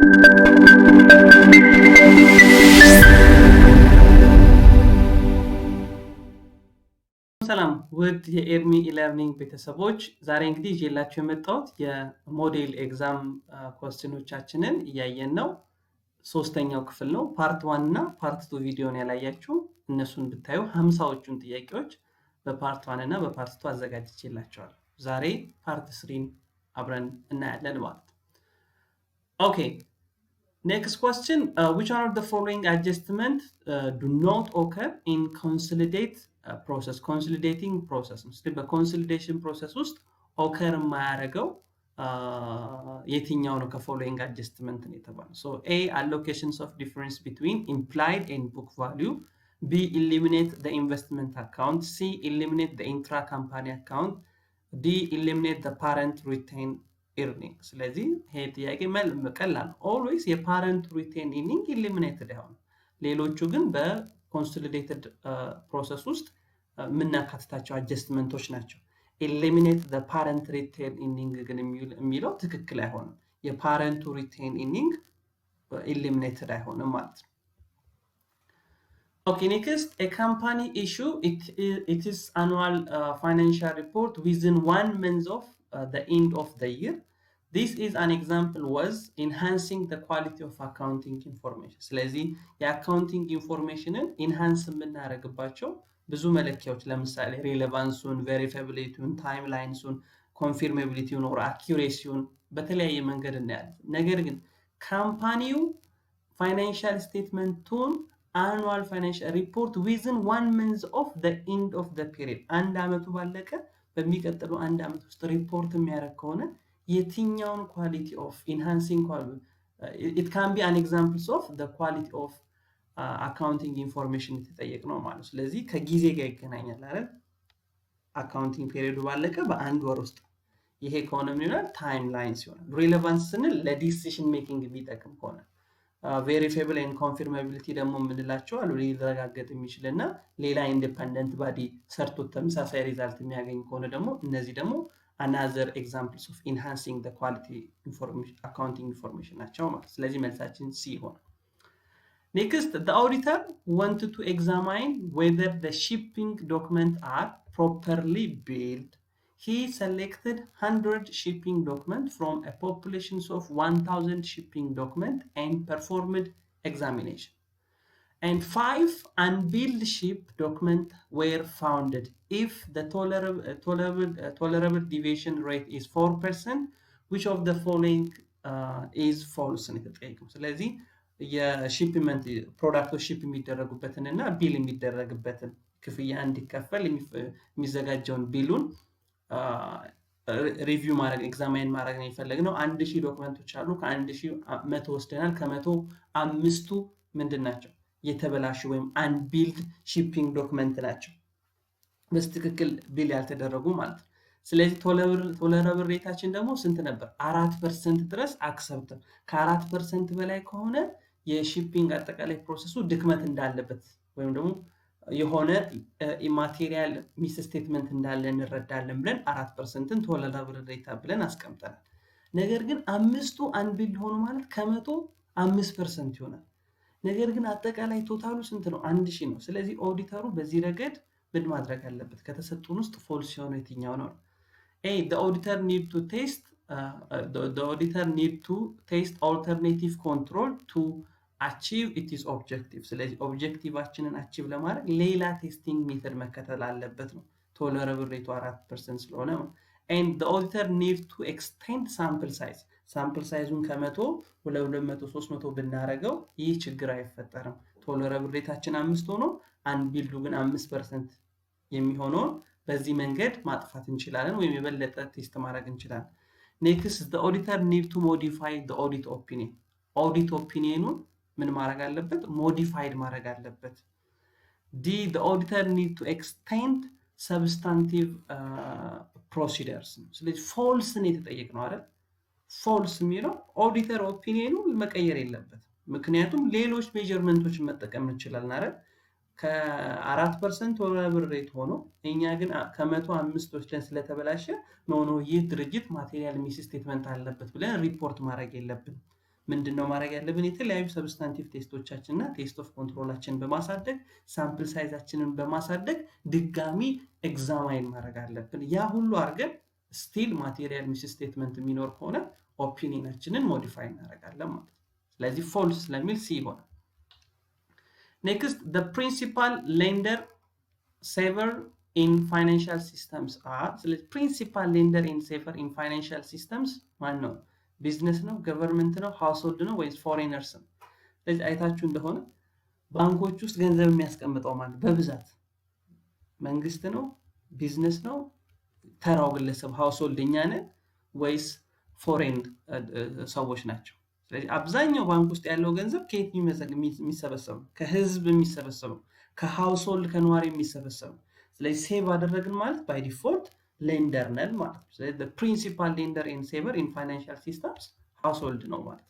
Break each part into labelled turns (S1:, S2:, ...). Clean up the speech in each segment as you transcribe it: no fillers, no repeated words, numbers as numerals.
S1: ሰላም ውድ የኤርሚ e-learning ቤተሰቦች፣ ዛሬ እንግዲህ ይዤላችሁ የመጣሁት የ model exam question ኦቻችንን እያየን ነው። ሶስተኛው ክፍል ነው። Part one እና part two ቪዲዮን ያላያችሁ እነሱን ብታዩ 50ዎቹን ጥያቄዎች በ part one እና በ part two አዘጋጅቼላችኋለሁ። ዛሬ part three ን አብረን እናያለን ማለት ነው። Okay, next question: which one of the following adjustment do not occur in consolidate process? Consolidating process ነው። በ consolidation process ውስጥ occur የማያደርገው የትኛው ነው? ከ following adjustment ነው የተባለው። So A, allocations of difference between implied and book value፣ B, eliminate the investment account፣ C, eliminate the intra company account፣ D, eliminate the parent retained earning። ስለዚህ ይሄ ጥያቄ ቀላል ነው። Always የ parent retained earning eliminated አይሆንም። ሌሎቹ ግን በ consolidated process ውስጥ የምናካትታቸው adjustment ኦች ናቸው። Eliminate parent retained earning ግን የሚለው ትክክል አይሆንም። የ parent ኡ retained earning eliminated አይሆንም ማለት ነው። Okay, next, a company issue its annual financial report within one month of the end of the year. This is an example was enhancing the quality of accounting information. ስለዚህ የ accounting information ን enhance የምናደርግባቸው ብዙ መለኪያዎች ለምሳሌ relevance ኡን፣ verifiability ውን፣ timeliness ኡን፣ confirmability ውን or accuracy ውን በተለያየ መንገድ እናያለን። ነገር ግን company ው financial statement ኡን annual financial report within one month of the end of the period፣ አንድ አመቱ ባለቀ በሚቀጥለው አንድ ዓመት ውስጥ ሪፖርት የሚያደርግ ከሆነ የትኛውን quality of enhancing it can be an examples of quality of accounting information የተጠየቅ ነው ማለት ነው። ስለዚህ ከጊዜ ጋር ይገናኛል አይደል? Accounting period ኡ ባለቀ በአንድ ወር ውስጥ ይሄ ከሆነ ምን ይሆናል? Timeliness ይሆናል። Relevance ስንል ለ decision making የሚጠቅም ከሆነ፣ verifiable and confirmability ደግሞ የምንላቸው አሉ። ሊረጋገጥ የሚችል እና ሌላ independent body ሰርቶት ተመሳሳይ result የሚያገኝ ከሆነ ደግሞ እነዚህ ደግሞ another examples of enhancing quality accounting information ናቸው ማለት። ስለዚህ መልሳችን C ይሆናል። Next, the auditor wanted to examine whether the shipping documents are properly billed. He selected 100 shipping documents from a population of 1000 shipping documents and performed examination. And five unbilled ship documents were found. If the tolerable deviation rate is 4%, which of the following is false? ነው የተጠየቀው። ስለዚህ የ shipment product ኦች ship የሚደረጉበትን እና bill የሚደረግበትን ክፍያ እንዲከፈል የሚዘጋጀውን bill ኡን review ማድረግ examine ማድረግ ነው የፈለግነው። 1000 document ኦች አሉ። ከ1000 100 ወስደናል። ከመቶ አምስቱ ምንድን ናቸው? የተበላሹ ወይም unbilled shipping document ናቸው። በትክክል bill ያልተደረጉ ማለት ነው። ስለዚህ tolerable rate ኣችን ደግሞ ስንት ነበር? 4% ድረስ accept፣ ከ4% በላይ ከሆነ የ shipping አጠቃላይ process ኡ ድክመት እንዳለበት ወይም ደግሞ የሆነ material misstatement እንዳለ እንረዳለን ብለን 4% ን tolerable rate ብለን አስቀምጠናል። ነገር ግን አምስቱ unbilled ሆኑ ማለት ከመቶ 5% ይሆናል። ነገር ግን አጠቃላይ total ኡ ስንት ነው? 1000 ነው። ስለዚህ ኦዲተሩ በዚህ ረገድ ምን ማድረግ አለበት? ከተሰጡን ውስጥ false የሆነው የትኛው ነው? A, the auditor need to test alternative control to achieve its objective። ስለዚህ objective ኣችንን achieve ለማድረግ ሌላ testing method መከተል አለበት ነው። Tolerable rate ኡ 4% ስለሆነ ነው። And auditor need to extend sample size፣ sample size ኡን ከመቶ ወደ 200 300 ብናደርገው ይህ ችግር አይፈጠርም። Tolerable rate ኣችን አምስት ሆኖ unbilled ኡ ግን 5% የሚሆነውን በዚህ መንገድ ማጥፋት እንችላለን ወይም የበለጠ test ማድረግ እንችላለን። Next, auditor need to modify audit opinion፣ audit opinion ኑን ምን ማድረግ አለበት? Modified ማድረግ አለበት። D, auditor need to extend substantive procedures ነው። ስለዚህ false ን የተጠየቅነው አይደል? False የሚለው auditor opinion ኑ መቀየር የለበትም። ምክንያቱም ሌሎች measurement ኦችን መጠቀም እንችላለን አይደል? ከ4% tolerable rate ሆኖ እኛ ግን ከመቶ አምስት ወስደን ስለተበላሸ no, ይህ ድርጅት material misstatement አለበት ብለን ሪፖርት ማድረግ የለብንም። ምንድን ነው ማድረግ ያለብን? የተለያዩ substantive test ኦቻችን እና test of control ኣችንን በማሳደግ፣ sample size ኣችንን በማሳደግ ድጋሚ examine ማድረግ አለብን። ያ ሁሉ አድርገን still material misstatement የሚኖር ከሆነ opinion ኣችንን modify እናደርጋለን ማለት ነው። ስለዚህ false ስለሚል C ይሆናል። Next, principal lender saver in financial systems are። ስለዚህ principal lender and saver in financial systems ማን ነው? ቢዝነስ ነው፣ government ነው፣ household ነው ወይስ foreigners ነው? ስለዚህ አይታችሁ እንደሆነ ባንኮች ውስጥ ገንዘብ የሚያስቀምጠው ማለት በብዛት መንግስት ነው፣ ቢዝነስ ነው፣ ተራው ግለሰብ household እኛ ነን ወይስ foreign ሰዎች ናቸው? ስለዚህ አብዛኛው ባንክ ውስጥ ያለው ገንዘብ ከየት የሚሰበሰብ ነው? ከህዝብ የሚሰበሰብ ነው። ከ household፣ ከነዋሪ የሚሰበሰብ ነው። ስለዚህ save አደረግን ማለት by default lender ነን ማለት ነው። ስለዚህ principal lender and saver in financial systems household ነው ማለት ነው።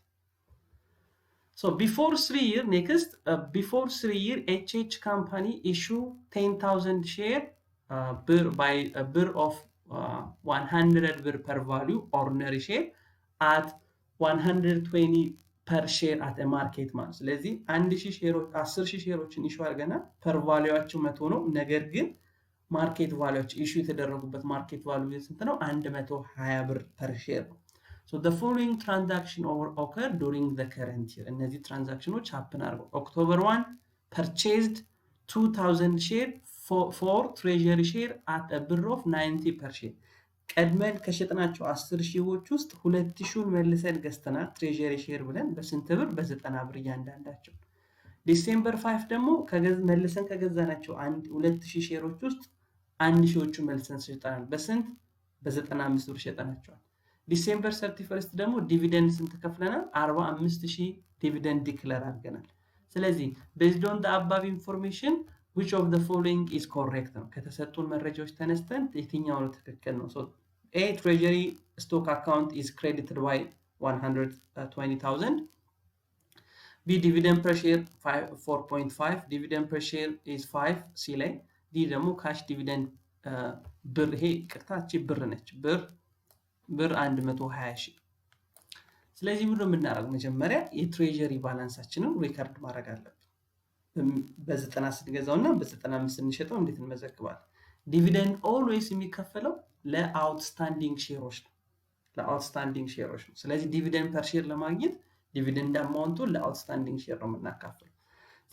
S1: So before 3 year, next, before 3 year, HH company issue 10,000 share ብር by ብር of 100 ብር par value ordinary share at 120 per share at market ማለት። ስለዚህ 1000 share ኦች፣ 10,000 share ኦችን issue አድርገናል። Par value ኣቸው 100 ነው። ነገር ግን market value ኣቸው፣ issue የተደረጉበት market value ስንት ነው? 120 ብር per share ነው። So the following transaction occur during the current year። እነዚህ transaction ኦች happen አድርገው October 1 purchased 2000 share for treasury share at ብር of 90 per share። ቀድመን ከሸጥናቸው 10 ሺዎች ውስጥ 2000ውን መልሰን ገዝተናል treasury share ብለን። በስንት ብር? በ90 ብር እያንዳንዳቸው። December 5 ደግሞ መልሰን ከገዛናቸው 2000 share ኦች ውስጥ 1000ዎቹ መልሰን ሸጠናል። በስንት? በ95 ብር ሸጠናቸዋል። December 31 ደግሞ dividend ስንት ከፍለናል? 45,000 dividend declare አድርገናል። ስለዚህ based on above information, which of the following is correct ነው። ከተሰጡን መረጃዎች ተነስተን የትኛው ነው ትክክል ነው? A, treasury stock account is credited by 120,000. B, dividend per share 4.5, dividend per share is 5 C ላይ። D ደግሞ cash dividend ብር፣ ይሄ ይቅርታ እቺ ብር ነች፣ ብር 120 ሺህ። ስለዚህ ምንድነው የምናደርገው? መጀመሪያ የ treasury balance ኣችንን record ማድረግ አለብን። በ90 ስንገዛው እና በ95 ስንሸጠው እንዴት እንመዘግባለን? Dividend always የሚከፈለው ለ outstanding share ኦች ነው፣ ለ outstanding share ኦች ነው። ስለዚህ dividend per share ለማግኘት dividend amount ኡን ለ outstanding share ነው የምናካፍለው።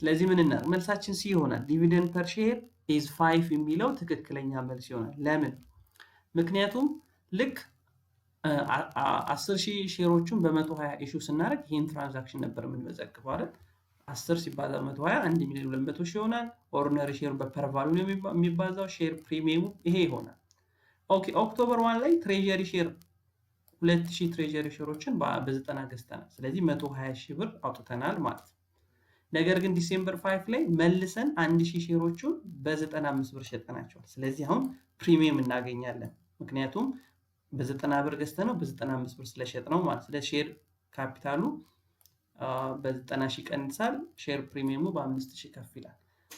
S1: ስለዚህ ምን እናድርግ? መልሳችን C ይሆናል። Dividend per share is 5 የሚለው ትክክለኛ መልስ ይሆናል። ለምን? ምክንያቱም ልክ 10,000 share ኦቹን በ120 issue ስናደርግ ይህን transaction ነበር የምንመዘግበው አይደል? 10 ሲባዛ 120 1,200,000 ይሆናል። Ordinary share ኡ በ par value ነው የሚባዛው። Share premium ኡ ይሄ ይሆናል። Okay, October 1 ላይ treasury share 2000 treasury share ኦችን በ90 ገዝተናል። ስለዚህ 120 ሺህ ብር አውጥተናል ማለት ነው። ነገር ግን December 5 ላይ መልሰን 1000 share ኦቹን በ95 ብር ሸጠናቸዋል። ስለዚህ አሁን premium እናገኛለን። ምክንያቱም በ90 ብር ገዝተነው በ95 ብር ስለሸጥነው ማለት። ስለዚህ share capital ኡ በ90 ሺህ ይቀንሳል፣ share premium ኡ በ5,000 ከፍ ይላል።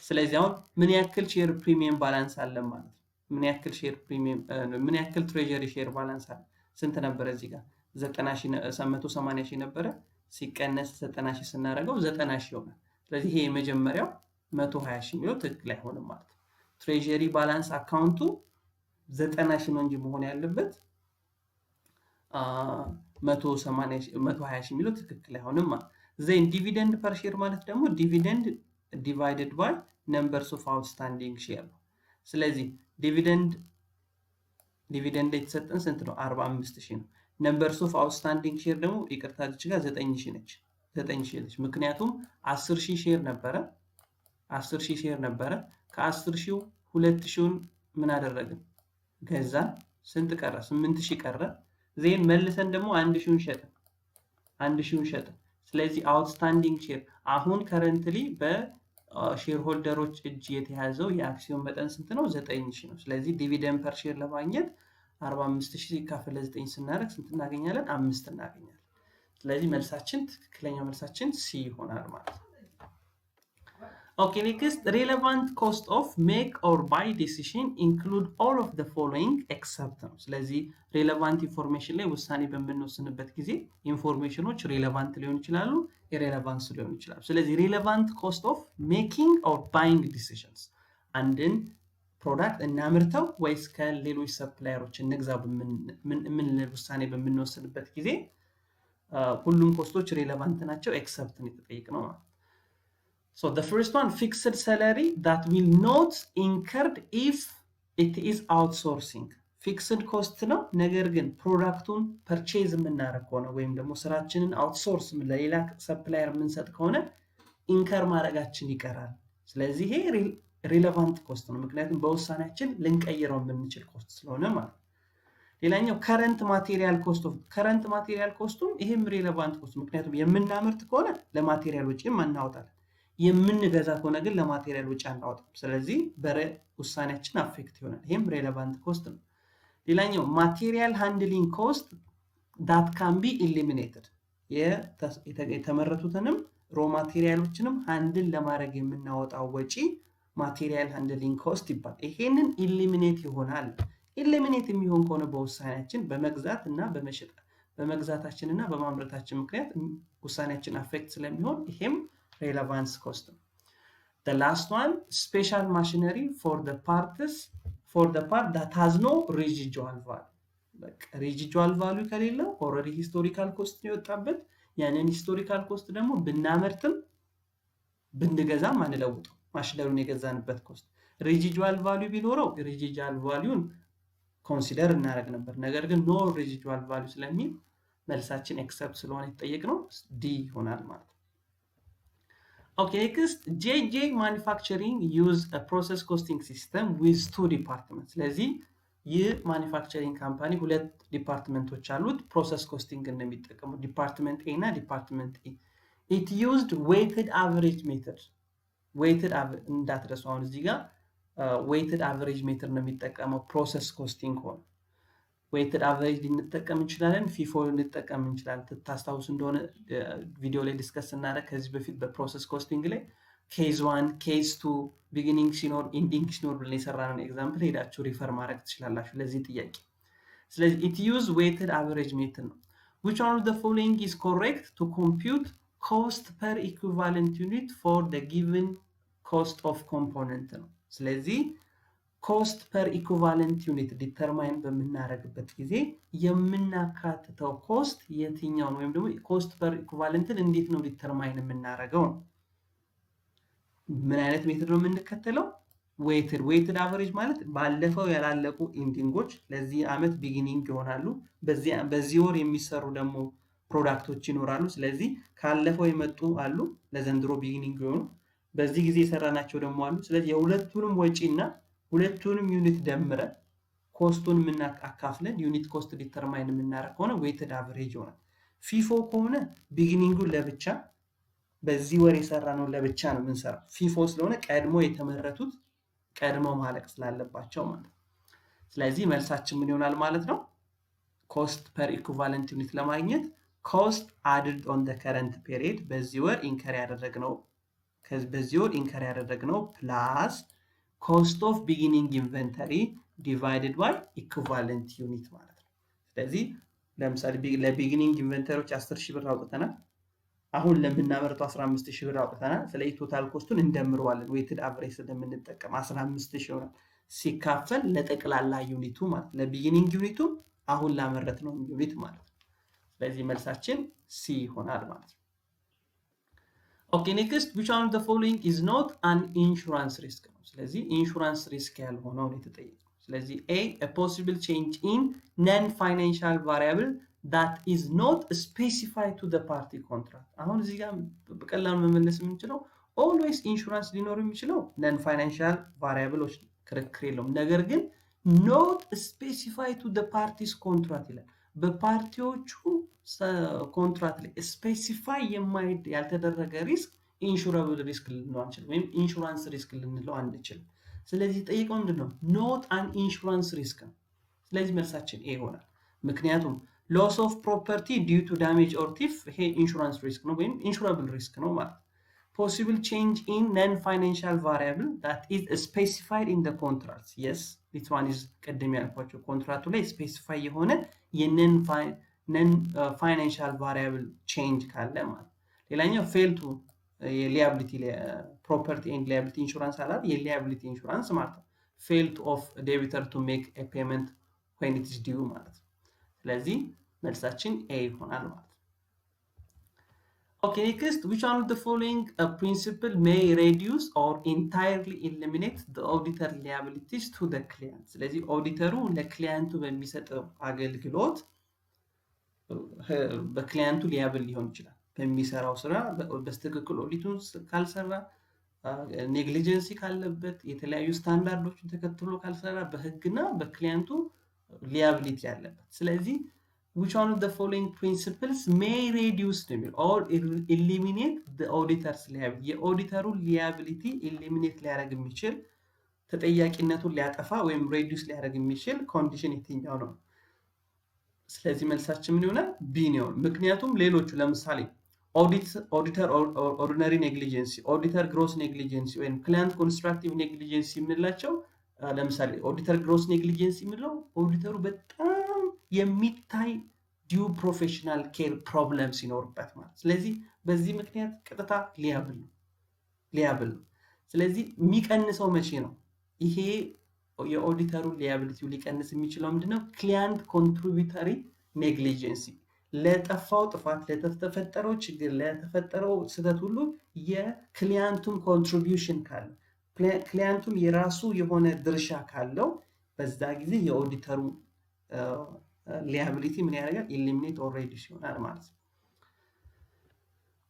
S1: ስለዚህ አሁን ምን ያክል share premium balance አለን ማለት ነው? ምን ያክል share premium፣ ምን ያክል treasury share balance አለ? ስንት ነበረ እዚህ ጋር? 180 ሺህ ነበረ። ሲቀነስ 90 ሺህ ስናደርገው 90 ሺህ ይሆናል። ስለዚህ ይሄ የመጀመሪያው 120 ሺህ የሚለው ትክክል አይሆንም ማለት ነው። Treasury balance account ኡ 90 ሺህ ነው እንጂ መሆን ያለበት 120 ሺህ የሚለው ትክክል አይሆንም ማለት። Then dividend per share ማለት ደግሞ dividend divided by numbers of outstanding share ነው። ስለዚህ dividend የተሰጠን ስንት ነው? 45 ሺህ ነው። Numbers of outstanding share ደግሞ፣ ይቅርታ፣ እዚች ጋር 9 ሺህ ነች። 9 ሺህ ነች። ምክንያቱም 10 ሺህ share ነበረ። 10 ሺህ share ነበረ። ከ10 ሺው 2 ሺውን ምን አደረግን? ገዛን። ስንት ቀረ? 8 ሺህ ቀረ። Then መልሰን ደግሞ 1 ሺውን ሸጥን። 1 ሺውን ሸጥን። ስለዚህ outstanding share አሁን currently በ shareholder ኦች እጅ የተያዘው የአክሲዮን መጠን ስንት ነው? 9,000 ነው። ስለዚህ dividend per share ለማግኘት 45 ሺህ ሲካፈል ለዘጠኝ ስናደርግ ስንት እናገኛለን? አምስት እናገኛለን። ስለዚህ መልሳችን፣ ትክክለኛው መልሳችን C ይሆናል ማለት ነው። Okay, next, relevant cost of make or buy decision include all of the following except ነው። ስለዚህ relevant information ላይ ውሳኔ በምንወስንበት ጊዜ information ኖች relevant ሊሆን ይችላሉ፣ irrelevant ሊሆኑ ይችላሉ። ስለዚህ relevant cost of making or buying decisions፣ አንድን product እናምርተው ወይስ ከሌሎች supplier ኦች እንግዛ ምን ውሳኔ በምንወስንበት ጊዜ ሁሉም cost ኦች relevant ናቸው except ን የተጠየቅነው ማለት። So the first one, fixed salary that will not incurred if it is outsourcing. Fixed cost ነው። ነገር ግን product ኡን purchase የምናደርግ ከሆነ ወይም ደግሞ ስራችንን outsource ለሌላ supplier የምንሰጥ ከሆነ incur ማድረጋችን ይቀራል። ስለዚህ ይሄ relevant cost ነው፣ ምክንያቱም በውሳኔያችን ልንቀይረው የምንችል cost ስለሆነ ማለት ነው። ሌላኛው current material cost of current material cost ኡም ይሄም relevant cost፣ ምክንያቱም የምናመርት ከሆነ ለ material ወጪም እናወጣለን። የምንገዛ ከሆነ ግን ለ material ወጪ አናወጣም። ስለዚህ በውሳኔያችን affect ይሆናል። ይሄም relevant cost ነው። ሌላኛው material handling cost that can be eliminated፣ የተመረቱትንም raw material ኦችንም handle ለማድረግ የምናወጣው ወጪ material handling cost ይባላል። ይሄንን eliminate ይሆናል። Eliminate የሚሆን ከሆነ በውሳኔያችን በመግዛት እና በመሸጥ፣ በመግዛታችን እና በማምረታችን ምክንያት ውሳኔያችን affect ስለሚሆን ይሄም relevance cost ነው። The last one, special machinery for the part that has no residual value. Residual value ከሌለው already historical cost ነው የወጣበት። ያንን historical cost ደግሞ ብናመርትም ብንገዛም አንለውጠው ማሽነሪውን የገዛንበት cost። Residual value ቢኖረው residual value ን consider እናደርግ ነበር። ነገር ግን no residual value ስለሚል መልሳችን except ስለሆነ የተጠየቅነው D ይሆናል ማለት ነው። Okay, next, JJ Manufacturing use process costing system with two department። ስለዚህ ይህ manufacturing company ሁለት department ኦች አሉት። Process costing ነው የሚጠቀሙ፣ department A እና department E። It used weighted average method። Weighted እንዳትረሱ። አሁን እዚህ ጋር weighted average method ነው የሚጠቀመው። Process costing ሆነ weighted average ልንጠቀም እንችላለን፣ FIFO ልንጠቀም እንችላለን። ታስታውሱ እንደሆነ ቪዲዮ ላይ discuss ስናደርግ ከዚህ በፊት በ process costing ላይ case one፣ case two፣ beginning ሲኖር፣ ending ሲኖር ብለን የሰራነውን example ሄዳችሁ refer ማድረግ ትችላላችሁ ለዚህ ጥያቄ። ስለዚህ it use weighted average method ነው። Which one of the following is correct to compute cost per equivalent unit for the given cost of component ነው። ስለዚህ cost per equivalent unit determine በምናደርግበት ጊዜ የምናካትተው cost የትኛውን ወይም ደግሞ cost per equivalent ን እንዴት ነው determine የምናደርገው ነው። ምን አይነት method ነው የምንከተለው? Weighted average ማለት ባለፈው ያላለቁ ending ኦች ለዚህ ዓመት beginning ይሆናሉ። በዚህ ወር የሚሰሩ ደግሞ product ኦች ይኖራሉ። ስለዚህ ካለፈው የመጡ አሉ ለዘንድሮ beginning የሆኑ፣ በዚህ ጊዜ የሰራናቸው ደግሞ አሉ። ስለዚህ የሁለቱንም ወጪ እና ሁለቱንም unit ደምረን cost ኡን የምናካፍለን unit cost determine የምናደርግ ከሆነ weighted average ይሆናል። FIFO ከሆነ beginning ኡን ለብቻ፣ በዚህ ወር የሰራነው ለብቻ ነው የምንሰራው። FIFO ስለሆነ ቀድሞ የተመረቱት ቀድሞ ማለቅ ስላለባቸው ማለት ነው። ስለዚህ መልሳችን ምን ይሆናል ማለት ነው? Cost per equivalent unit ለማግኘት cost added on the current period፣ በዚህ ወር incur ያደረግነው plus cost of beginning inventory divided by equivalent unit ማለት ነው። ስለዚህ ለምሳሌ ለ beginning inventory ዎች 10 ሺህ ብር አውጥተናል። አሁን ለምናመርተው 15 ሺህ ብር አውጥተናል። ስለዚህ total cost ኡን እንደምረዋለን። Weighted average ስለምንጠቀም 15 ሺህ ይሆናል። ሲካፈል ለጠቅላላ unit ኡ ማለት ለ beginning unit ኡ አሁን ላመረትነው unit ማለት ነው። ስለዚህ መልሳችን C ይሆናል ማለት ነው። Okay, next, which one of the following is not an insurance risk ነው። ስለዚህ insurance risk ያልሆነው ነው የተጠየቀው። ስለዚህ A, possible change in non financial variable that is not specified to the party contract። አሁን እዚህ ጋር በቀላሉ መመለስ የምንችለው always insurance ሊኖር የሚችለው non financial variable ኦች፣ ክርክር የለውም። ነገር ግን not specified to the parties contract ይላል። በፓርቲዎቹ contract ላይ specify ያልተደረገ risk insurable risk ልንለው አንችልም፣ ወይም insurance risk ልንለው አንችልም። ስለዚህ ጠይቀው ምንድን ነው? Not an insurance risk ነው። ስለዚህ መልሳችን A ይሆናል። ምክንያቱም loss of property due to damage or theft ይሄ insurance risk ነው ወይም insurable risk ነው ማለት ነው። Possible change in non financial variable that is specified in the contract. Yes, this one is ቅድም ያልኳቸው ኮንትራቱ ላይ specify የሆነ የ non financial variable change ካለ ማለት። ሌላኛው fail to የ liability property and liability insurance አላት፣ የ liability insurance ማለት ነው። Fail to of debtor to make payment when it is due ማለት ነው። ስለዚህ መልሳችን A ይሆናል ማለት ነው። Okay, next, which one of the following principle may reduce or entirely eliminate the auditor liabilities to the client? ስለዚህ ኦዲተሩ ለ client ኡ በሚሰጠው አገልግሎት በ client ኡ liable ሊሆን ይችላል። በሚሰራው ስራ በትክክል ኦዲቱን ካልሰራ፣ negligency ካለበት፣ የተለያዩ ስታንዳርዶችን ተከትሎ ካልሰራ በህግና በ client ኡ liability ያለበት። ስለዚህ which one of the following principles may reduce ነው የሚለው or eliminate the auditor's liability? የ auditor ኡን liability eliminate ሊያደርግ የሚችል፣ ተጠያቂነቱን ሊያጠፋ ወይም reduce ሊያደርግ የሚችል condition የትኛው ነው? ስለዚህ መልሳችን ምን ይሆናል? B ነው። ምክንያቱም ሌሎቹ ለምሳሌ auditor ordinary negligency፣ auditor gross negligency ወይም client constructive negligency የምንላቸው፣ ለምሳሌ auditor gross negligency የምንለው ኦዲተሩ በጣም የሚታይ due professional care problem ሲኖርበት ማለት። ስለዚህ በዚህ ምክንያት ቀጥታ liable ነው። ስለዚህ የሚቀንሰው መቼ ነው? ይሄ የ auditor ኡ liability ው ሊቀንስ የሚችለው ምንድነው? Client contributory negligency፣ ለጠፋው ጥፋት፣ ለተፈጠረው ችግር፣ ለተፈጠረው ስህተት ሁሉ የ client ኡም contribution ካለው፣ client ኡም የራሱ የሆነ ድርሻ ካለው በዛ ጊዜ የ auditor ኡ liability ምን ያደርጋል? Eliminate or reduce ይሆናል ማለት ነው።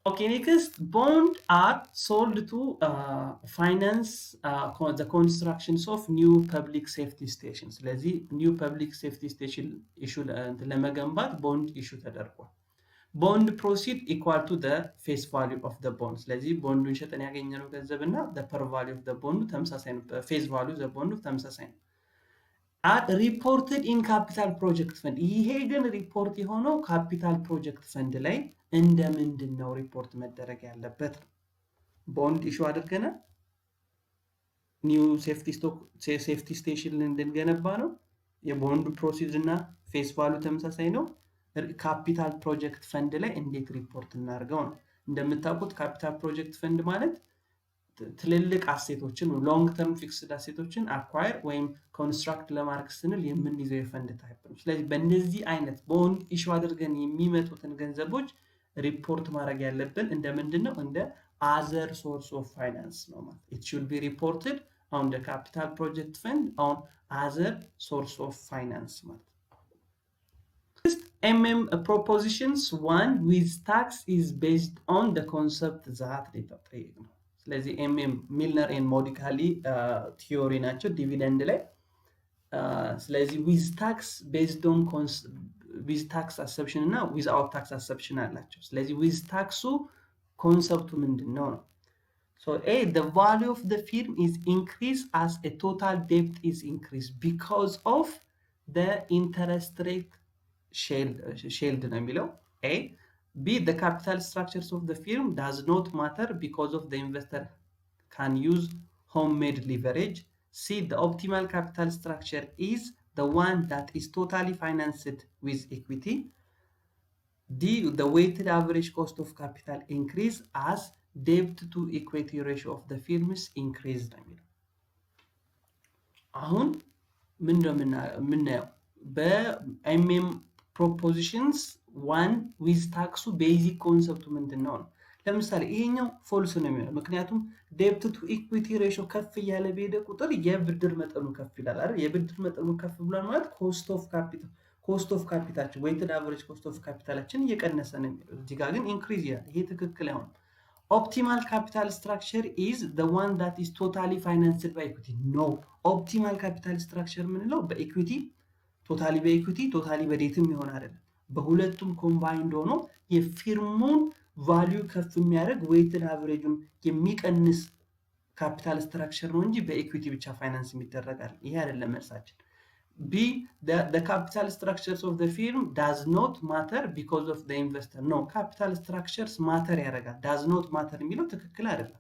S1: Okay, next, bond are sold to finance the constructions of new public safety station። ስለዚህ new public safety station issue ለመገንባት bond issue ተደርጓል። Bond proceed equal to face value of bond። ስለዚህ ቦንዱን ሸጠን ያገኘነው ገንዘብ እና par value of bond ኡ ተመሳሳይ ነው። Face value the bond ኡ ተመሳሳይ ነው። Reported in capital project fund። ይሄ ግን ሪፖርት የሆነው capital project fund ላይ እንደ ምንድን ነው ሪፖርት መደረግ ያለበት ነው። Bond issue አድርገናል። New safety station እንድንገነባ ነው። የ bond ኡ proceed እና face value ተመሳሳይ ነው። Capital project fund ላይ እንዴት ሪፖርት እናድርገው ነው። እንደምታውቁት capital project fund ማለት ትልልቅ asset ኦችን፣ long term fixed asset ኦችን acquire ወይም construct ለማድረግ ስንል የምንይዘው የ fund type ነው። ስለዚህ በእነዚህ አይነት bond issue አድርገን የሚመጡትን ገንዘቦች ሪፖርት ማድረግ ያለብን እንደ ምንድን ነው? እንደ other source of finance ነው ማለት። It should be reported on the capital project fund on other source of finance ማለት። MM propositions one with tax is based on the concept that የተጠየቅ ነው። ስለዚህ MM Milner and Modigliani theory ናቸው dividend ላይ። ስለዚህ with tax based on with tax assumption እና without tax assumption አላቸው። ስለዚህ with tax ኡ concept ኡ ምንድን ነው ነው። So A, the value of the firm is increased as a total debt is increased because of the interest rate shield ነው የሚለው A. B, the capital structures of the firm does not matter because of the investor can use homemade leverage. C, the optimal capital structure is the one that is totally financed with equity. D, the weighted average cost of capital increase as debt to equity ratio of the firms increase ነው የሚለው። አሁን ምንድነው የምናየው? በ MM propositions one with tax ኡ basic concept ኡ ምንድን ነው ነው። ለምሳሌ ይሄኛው false ነው የሚሆነው፣ ምክንያቱም debt to equity ratio ከፍ እያለ በሄደ ቁጥር የብድር መጠኑ ከፍ ይላል አይደል? የብድር መጠኑ ከፍ ብሏል ማለት cost of capital ኣችን፣ weighted average cost of capital ኣችን እየቀነሰ ነው የሚለው። እዚህ ጋር ግን increase ይላል። ይሄ ትክክል አይሆንም። Optimal capital structure is the one that is totally financed by equity. No, optimal capital structure የምንለው በ equity totally በ equity totally በ debt ም ይሆን አይደለም። በሁለቱም combined ሆኖ የ firm ኡን value ከፍ የሚያደርግ፣ weighted average ኡን የሚቀንስ capital structure ነው እንጂ በ equity ብቻ ፋይናንስ የሚደረግ አይደለም። ይሄ አይደለም መልሳችን። B, the capital structures of the firm does not matter because of the investor. No, capital structures matter ያደርጋል። Does not matter የሚለው ትክክል አይደለም።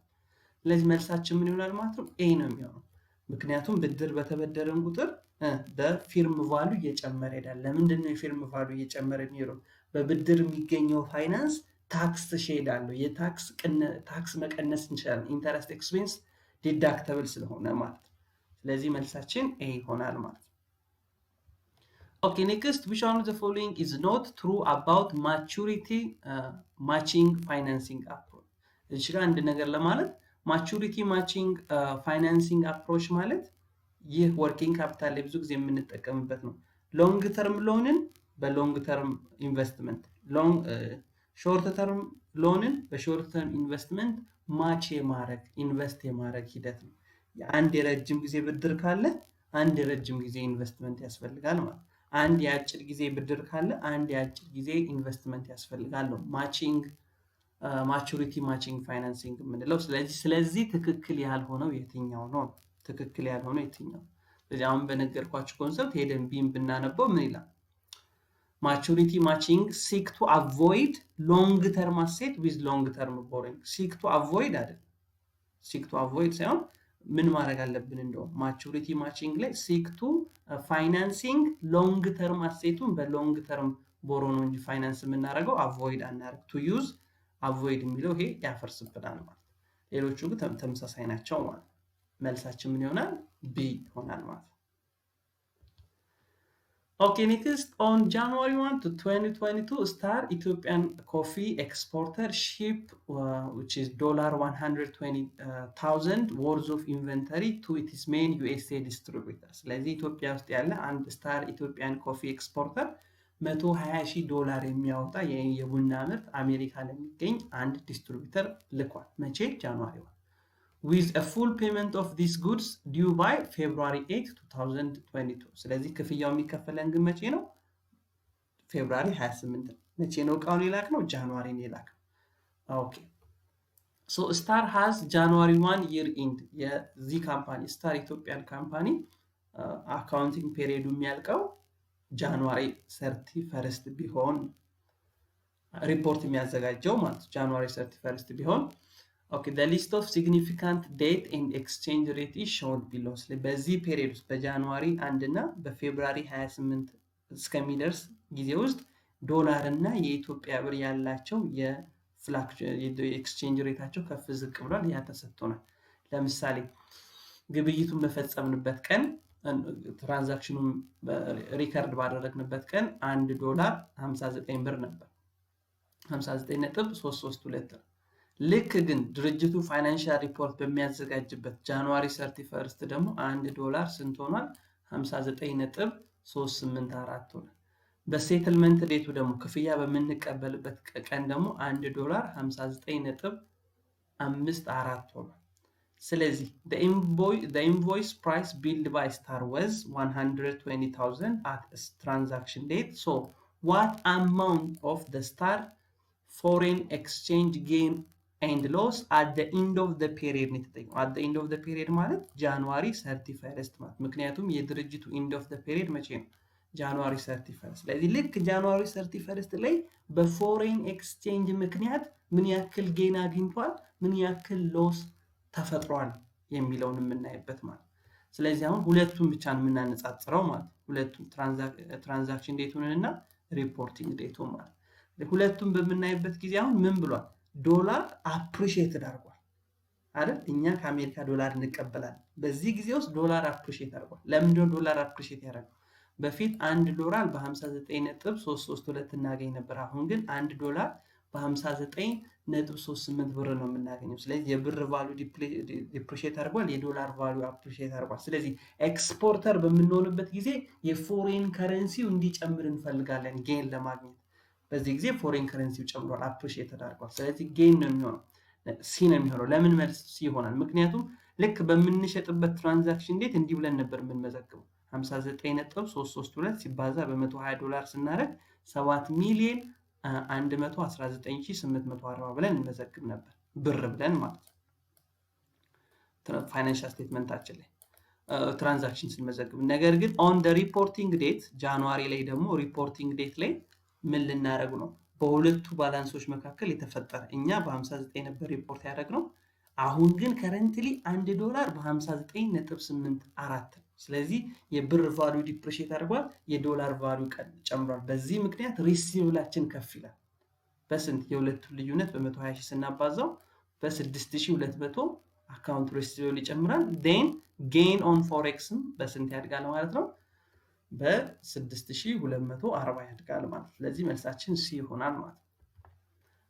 S1: ስለዚህ መልሳችን ምን ይሆናል ማለት ነው? A ነው የሚሆነው። ምክንያቱም ብድር በተበደረን ቁጥር በ firm value እየጨመረ ይሄዳል። ለምንድን ነው የ firm value እየጨመረ የሚሄደው? በብድር የሚገኘው finance tax shield አለው። የ tax መቀነስ እንችላለን። Interest expense deductible ስለሆነ ማለት ነው። ስለዚህ መልሳችን A ይሆናል ማለት ነው። Okay, next, which one of the following is not true about maturity matching financing approach? እዚህ ጋር አንድ ነገር ለማለት፣ maturity matching financing approach ማለት ይህ working capital ላይ ብዙ ጊዜ የምንጠቀምበት ነው። Long term loan ን በ long term investment፣ short term loan ን በ short term investment match የማድረግ፣ invest የማድረግ ሂደት ነው። አንድ የረጅም ጊዜ ብድር ካለ አንድ የረጅም ጊዜ ኢንቨስትመንት ያስፈልጋል ማለት ነው። አንድ የአጭር ጊዜ ብድር ካለ አንድ የአጭር ጊዜ ኢንቨስትመንት ያስፈልጋል ነው matching maturity matching financing የምንለው። ስለዚህ ትክክል ያልሆነው የትኛው ነው? ትክክል ያልሆነው የትኛው? ስለዚህ አሁን በነገርኳችሁ concept ሄደን B ን ብናነበው ምን ይላል? Maturity matching seek to avoid long term asset with long term borrowing። Seek to avoid አይደለም። Seek to avoid ሳይሆን ምን ማድረግ አለብን? እንደውም maturity matching ላይ seek to financing long term asset ኡን በ long term borrow ነው እንጂ ፋይናንስ የምናደርገው avoid አናደርግ። To use avoid የሚለው ይሄ ያፈርስብናል ማለት። ሌሎቹ ግን ተመሳሳይ ናቸው ማለት ነው። መልሳችን ምን ይሆናል? B ይሆናል ማለት ነው። Okay, next, on January 1 to 2022, Star Ethiopian Coffee Exporter ship, which is $120,000 worth of inventory to its main USA distributor. ስለዚህ ኢትዮጵያ ውስጥ ያለ አንድ Star Ethiopian Coffee Exporter 120 ሺህ ዶላር የሚያወጣ የቡና ምርት አሜሪካ ለሚገኝ አንድ distributor ልኳል። መቼ? January 1, with a full payment of these goods due by February 8 2022። ስለዚህ ክፍያው የሚከፈለን ግን መቼ ነው? February 28 ነው። መቼ ነው እቃውን የላክነው? January ነው የላክነው። Okay, so Star has January 1 year end። የዚህ company Star Ethiopian company accounting period ኡ የሚያልቀው January 31st ቢሆን፣ ሪፖርት የሚያዘጋጀው ማለት January 31st ቢሆን፣ okay, the list of significant date and exchange rate is shown below። በዚህ period ውስጥ በ January 1 እና በ February 28 እስከሚደርስ ጊዜ ውስጥ ዶላር እና የኢትዮጵያ ብር ያላቸው የ exchange rate ኣቸው ከፍ ዝቅ ብሏል። ያ ተሰጥቶናል። ለምሳሌ ግብይቱን በፈጸምንበት ቀን፣ transaction ኑን record ባደረግንበት ቀን 1 ዶላር 59 ብር ነበር፣ 59.332 ነው። ልክ ግን ድርጅቱ financial report በሚያዘጋጅበት January 31st ደግሞ 1 ዶላር ስንት ሆኗል? 59.384 ሆኗል። በ settlement date ኡ ደግሞ፣ ክፍያ በምንቀበልበት ቀን ደግሞ 1 ዶላር 59.54 ሆኗል። ስለዚህ invoice price billed by Star was 120,000 at transaction date, so what amount of the Star foreign exchange gain and loss at the end of the period ነው የተጠየቀው። At the end of the period ማለት January 31st ማለት፣ ምክንያቱም የድርጅቱ end of the period መቼ ነው? January 31። ስለዚህ ልክ January 31st ላይ በ foreign exchange ምክንያት ምን ያክል gain አግኝቷል፣ ምን ያክል loss ተፈጥሯል የሚለውን የምናይበት ማለት። ስለዚህ አሁን ሁለቱን ብቻ ነው የምናነጻጽረው ማለት፣ ሁለቱም transaction date ኡን እና reporting date ኡን ማለት። ሁለቱም በምናይበት ጊዜ አሁን ምን ብሏል? ዶላር appreciated አድርጓል አይደል? እኛ ከአሜሪካ ዶላር እንቀበላለን። በዚህ ጊዜ ውስጥ ዶላር appreciate አድርጓል። ለምንድነው ዶላር appreciate ያደረገው? በፊት 1 ዶላር በ59.332 እናገኝ ነበር። አሁን ግን 1 ዶላር በ59.38 ብር ነው የምናገኘው። ስለዚህ የብር value depreciate አድርጓል፣ የዶላር value appreciate አድርጓል። ስለዚህ exporter በምንሆንበት ጊዜ የ foreign currency ው እንዲጨምር እንፈልጋለን gain ለማግኘት። በዚህ ጊዜ foreign currency ው ጨምሯል፣ appreciate ተደርጓል። ስለዚህ gain ነው የሚሆነው፣ C ነው የሚሆነው። ለምን መልስ C ይሆናል? ምክንያቱም ልክ በምንሸጥበት transaction date እንዲህ ብለን ነበር የምንመዘግበው፣ 59.332 ሲባዛ በ120 ዶላር ስናደርግ 7 ሚሊዮን 119840 ብለን እንመዘግብ ነበር፣ ብር ብለን ማለት ነው financial statement ኣችን ላይ። Transaction ስንመዘግብ። ነገር ግን on the reporting date January ላይ ደግሞ reporting date ላይ ምን ልናደርግ ነው? በሁለቱ balance ኦች መካከል የተፈጠረ፣ እኛ በ59 ነበር ሪፖርት ያደረግነው። አሁን ግን currently 1 ዶላር በ59.84 ነው። ስለዚህ የብር value depreciate አድርጓል፣ የዶላር value ጨምሯል። በዚህ ምክንያት receivable ኣችን ከፍ ይላል። በስንት? የሁለቱን ልዩነት በ120 ሺህ ስናባዛው በ6200 account receivable ይጨምራል። Then gain on forex ም በስንት ያድጋል ማለት ነው? በ6240 ያድጋል ማለት ነው። ስለዚህ መልሳችን C ይሆናል ማለት ነው።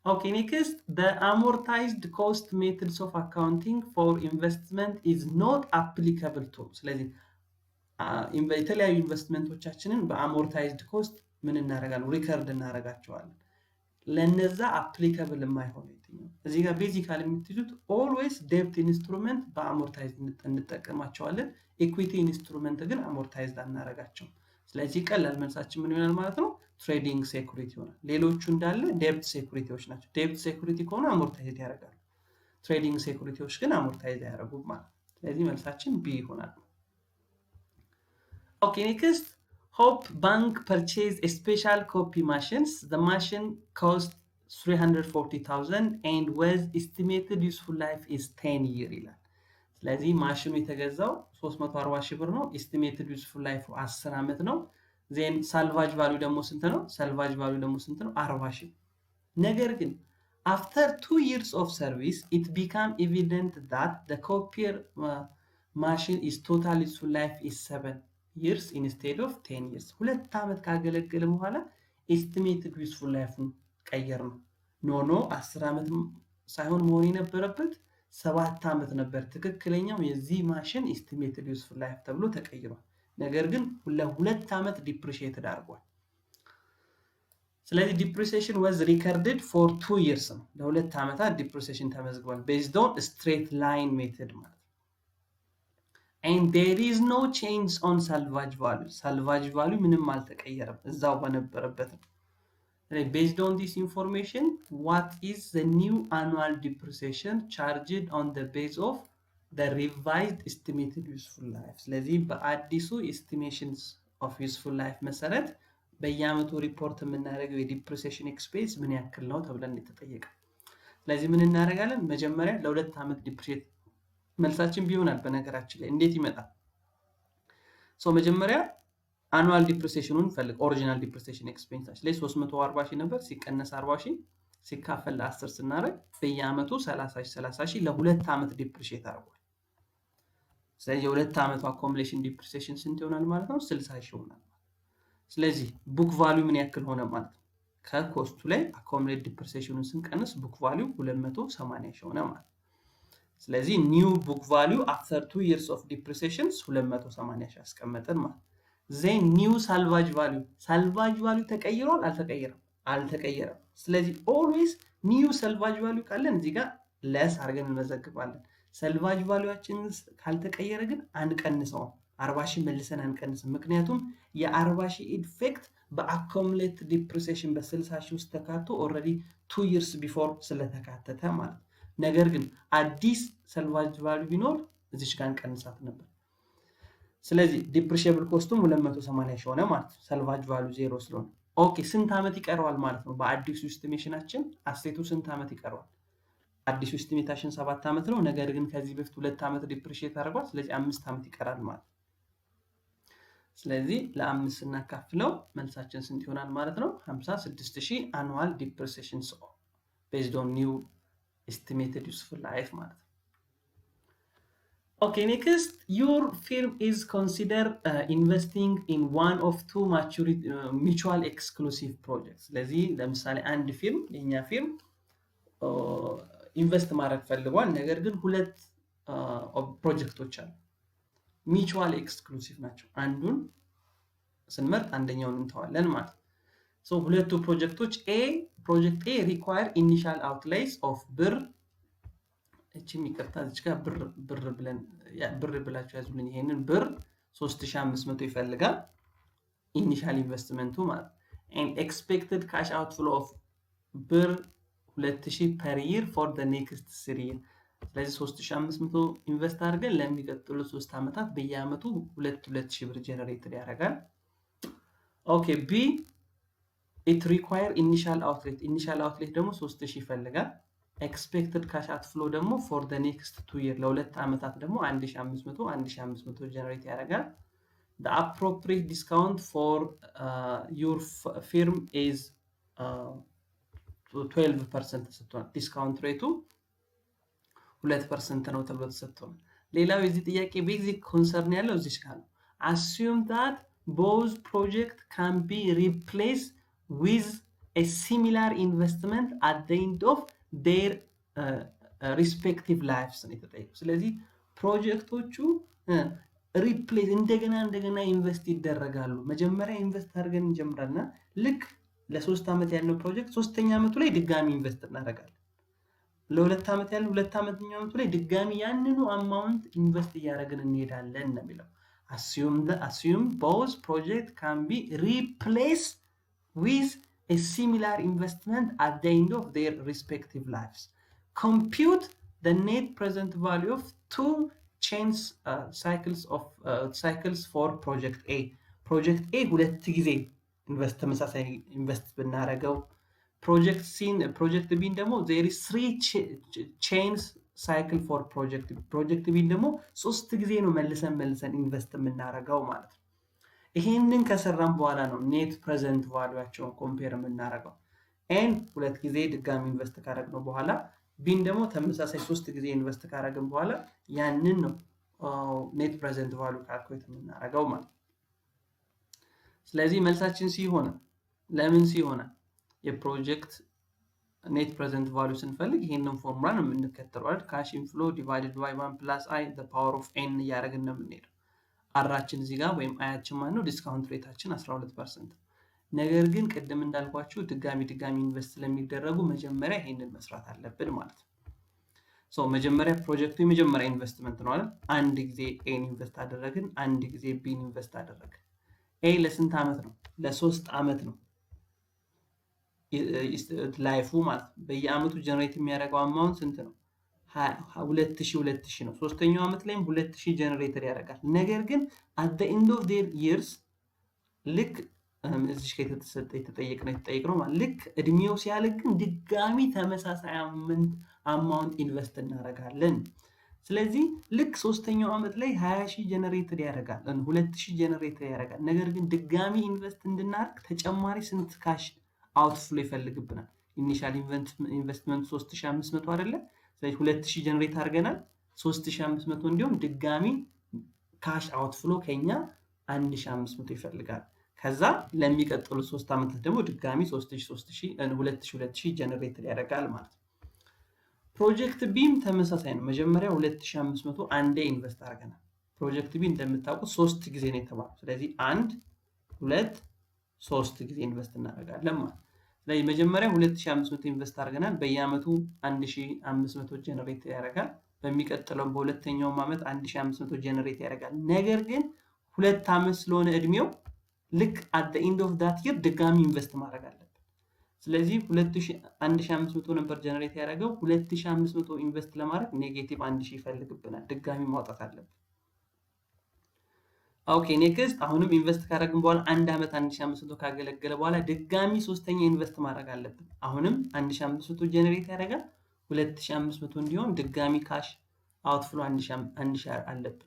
S1: Okay, next, the amortized cost methods of accounting for investment is not applicable to። ስለዚህ የተለያዩ investment ኦቻችንን በ amortized cost ምን እናደርጋለን? Record እናደርጋቸዋለን። ለነዛ applicable የማይሆነው የትኛው? እዚህ ጋር basically የምትይዙት always debt instrument በ amortized እንጠቀማቸዋለን። Equity instrument ግን amortized አናረጋቸውም። ስለዚህ ቀላል መልሳችን ምን ይሆናል ማለት ነው? Trading security ይሆናል። ሌሎቹ እንዳለ debt security ዎች ናቸው። Debt security ከሆነ amortized ያደርጋሉ። Trading security ዎች ግን amortize አያደርጉም ማለት ነው። ስለዚህ መልሳችን B ይሆናል። Okay, next, Hope Bank purchase special copy machines. The machine cost 340,000 and was estimated useful life is 10 year ይላል። ስለዚህ ማሽኑ የተገዛው 340 ሺህ ብር ነው። Estimated useful life 10 ዓመት ነው። Then salvage value ደግሞ ስንት ነው? Salvage value ደግሞ ስንት ነው? 40 ሺህ። ነገር ግን after 2 years of service, it became evident that the copier machine is total useful life is 7 years instead of 10 years። 2 ዓመት ካገለገለ በኋላ estimated useful life ኡን ቀየርነው። No, 10 ዓመት ሳይሆን መሆን የነበረበት 7 ዓመት ነበር። ትክክለኛው የዚህ ማሽን estimated useful life ተብሎ ተቀይሯል። ነገር ግን ለ2 ዓመት depreciated አድርጓል። ስለዚህ depreciation was recorded for 2 years ነው። ለ2 ዓመታት depreciation ተመዝግቧል። Based on straight line method ማለት ነው። And there is no change on salvage value. Salvage value ምንም አልተቀየረም፣ እዛው በነበረበት ነው። Based on this information, what is the new annual depreciation charged on the base of the revised estimated useful life? ስለዚህ በአዲሱ estimations of useful life መሰረት በየአመቱ ሪፖርት የምናደርገው የ depreciation expense ምን ያክል ነው ተብለን የተጠየቀ። ስለዚህ ምን እናደርጋለን? መጀመሪያ ለ2 ዓመት depreciate፣ መልሳችን B ይሆናል። በነገራችን ላይ እንዴት ይመጣል? So መጀመሪያ annual depreciation ኑን ፈልግ። Original depreciation expense ኣችን ላይ 340 ሺህ ነበር፣ ሲቀነስ 40 ሺህ ሲካፈል ለ10 ስናደርግ በየአመቱ 30 ሺህ 30 ሺህ ለ2 ዓመት depreciate አድርጓል። ስለዚህ የ2 ዓመቱ accumulation depreciation ስንት ይሆናል ማለት ነው? 60 ሺህ ይሆናል። ስለዚህ book value ምን ያክል ሆነ ማለት ነው? ከ cost ኡ ላይ accumulated depreciation ኑን ስንቀንስ book value 280 ሺህ ሆነ ማለት ነው። ስለዚህ new book value after 2 years of depreciations 280 ሺህ አስቀመጥን ማለት። Then new salvage value፣ salvage value ተቀይሯል አልተቀየረም? አልተቀየረም። ስለዚህ always new salvage value ካለን እዚህ ጋር less አድርገን እንመዘግባለን። Salvage value ኣችን ካልተቀየረ ግን አንቀንሰውም። 40 ሺህ መልሰን አንቀንስም። ምክንያቱም የ40 ሺህ effect በ accumulated depreciation በ60 ሺህ ውስጥ ተካቶ already 2 years before ስለተካተተ ማለት ነው። ነገር ግን አዲስ salvage value ቢኖር እዚች ጋር እንቀንሳት ነበር። ስለዚህ depreciable cost ኡም 280 ሺህ ሆነ ማለት ነው። Salvage value ዜሮ ስለሆነ፣ okay፣ ስንት ዓመት ይቀረዋል ማለት ነው? በአዲሱ estimation ኣችን asset ኡ ስንት ዓመት ይቀረዋል? አዲሱ estimate ኣችን 7 ዓመት ነው። ነገር ግን ከዚህ በፊት 2 ዓመት depreciate አድርጓል። ስለዚህ 5 ዓመት ይቀራል ማለት ነው። ስለዚህ ለአምስት ስናካፍለው መልሳችን ስንት ይሆናል ማለት ነው? 56 ሺህ annual depreciation based on new estimated useful life ማለት ነው። Okay, next, your firm is consider investing in one of two mutual exclusive project። ስለዚህ ለምሳሌ አንድ firm፣ የኛ firm invest ማድረግ ፈልጓል። ነገር ግን ሁለት ፕሮጀክቶች አሉ። Mutual exclusive ናቸው። አንዱን ስንመርጥ አንደኛውን እንተዋለን ማለት ነው። ሁለቱ ፕሮጀክቶች A project A require initial outlays of ብር፣ እቺም ይቅርታ፣ እዚች ጋር ብር ብር ብለን ብር ብላችሁ ያዙልኝ። ይሄንን ብር 3500 ይፈልጋል initial investment ኡ ማለት ነው። Expected cash outflow of ብር 2000 per year for the next 3 year። ስለዚህ 3500 invest አድርገን ለሚቀጥሉት 3 ዓመታት በየዓመቱ 2 2 ሺህ ብር generate ያደርጋል። Okay, B, it require initial outlay። Initial outlay ደግሞ 3000 ይፈልጋል። Expected cash outflow ደግሞ for the next 2 year ለ2 ዓመታት ደግሞ 1500 1500 generate ያደርጋል። The appropriate discount for your firm is 12% ተሰጥቷል። Discount rate ኡ 2% ነው ተብሎ ተሰጥቷል። ሌላው የዚህ ጥያቄ basic concern ያለው እዚች ጋር ነው። Assume that both project can be replace with a similar investment at the end of their respective lives ነው የተጠየቀው። ስለዚህ ፕሮጀክቶቹ replace እንደገና እንደገና invest ይደረጋሉ። መጀመሪያ invest አድርገን እንጀምራልና ልክ ለ3 ዓመት ያለው ፕሮጀክት ሶስተኛ ዓመቱ ላይ ድጋሚ invest እናደርጋለን። ለ2 ዓመት ያለው ሁለት ዓመተኛ ዓመቱ ላይ ድጋሚ ያንኑ amount invest እያደረግን እንሄዳለን ነው የሚለው። Assume both project can be replace with a similar investment at the end of their respective lives. Compute the net present value of two chains cycles of cycles for project A. Project A ሁለት ጊዜ invest ተመሳሳይ invest ብናደርገው፣ project C ን project B ን ደግሞ there is three chains cycle for project B። Project B ን ደግሞ ሶስት ጊዜ ነው መልሰን መልሰን invest የምናደርገው ማለት ነው። ይሄንን ከሰራን በኋላ ነው net present value ኣቸውን compare የምናደርገው። A ን ሁለት ጊዜ ድጋሚ invest ካደረግነው በኋላ፣ B ን ደግሞ ተመሳሳይ ሶስት ጊዜ invest ካደረግን በኋላ ያንን ነው net present value calculate የምናደርገው ማለት ነው። ስለዚህ መልሳችን C ይሆናል። ለምን C ይሆናል? የ project net present value ስንፈልግ ይሄንን ፎርሙላ ነው የምንከተለው አይደል? Cash inflow divided by one plus i power of n እያደረግን ነው የምንሄደው። R ኣችን እዚህ ጋር ወይም i ኣችን ማለት ነው discount rate ኣችን 12%። ነገር ግን ቅድም እንዳልኳችሁ ድጋሚ ድጋሚ invest ስለሚደረጉ መጀመሪያ ይሄንን መስራት አለብን ማለት ነው። So መጀመሪያ ፕሮጀክቱ የመጀመሪያ ኢንቨስትመንት ነው አይደል? አንድ ጊዜ A ን invest አደረግን፣ አንድ ጊዜ B ን invest አደረግን። A ለስንት ዓመት ነው? ለ3 ዓመት ነው life ኡ ማለት ነው። በየአመቱ generate የሚያደርገው amount ስንት ነው? 2000 2000 ነው። ሶስተኛው ዓመት ላይም 2000 generate ያደርጋል። ነገር ግን at the end of their years ልክ እዚህ ጋር የተሰጠ የተጠየቅነው ማለት ልክ እድሜው ሲያልቅ ግን ድጋሚ ተመሳሳይ amount invest እናደርጋለን። ስለዚህ ልክ ሶስተኛው ዓመት ላይ 20 ሺህ generate ያደርጋል፣ 2000 generate ያደርጋል። ነገር ግን ድጋሚ invest እንድናደርግ ተጨማሪ ስንት cash outflow ይፈልግብናል? Initial investment 3500 አይደለ? ስለዚህ 2000 generate አድርገናል። 3500 እንዲሁም ድጋሚ cash outflow ከኛ 1500 ይፈልጋል። ከዛ ለሚቀጥሉት 3 ዓመታት ደግሞ ድጋሚ 3000 2000 generate ያደርጋል ማለት ነው። Project B ም ተመሳሳይ ነው። መጀመሪያ 2500 አንዴ invest አድርገናል። Project B እንደምታውቁት ሶስት ጊዜ ነው የተባለው። ስለዚህ አንድ፣ ሁለት፣ ሶስት ጊዜ invest እናደርጋለን ማለት ነው። ስለዚህ መጀመሪያ 2500 invest አድርገናል። በየአመቱ 1500 generate ያደርጋል። በሚቀጥለው በሁለተኛውም ዓመት 1500 generate ያደርጋል። ነገር ግን 2 ዓመት ስለሆነ እድሜው ልክ at end of that year ድጋሚ invest ማድረግ አለብን። ስለዚህ 1500 ነበር generate ያደረገው፣ 2500 invest ለማድረግ negative 1000 ይፈልግብናል። ድጋሚ ማውጣት አለብን። Okay, next አሁንም invest ካደረግን በኋላ አንድ ዓመት 1500 ካገለገለ በኋላ ድጋሚ ሶስተኛ invest ማድረግ አለብን። አሁንም 1500 generate ያደርጋል። 2500 እንዲሆን ድጋሚ cash outflow 1000 አለብን።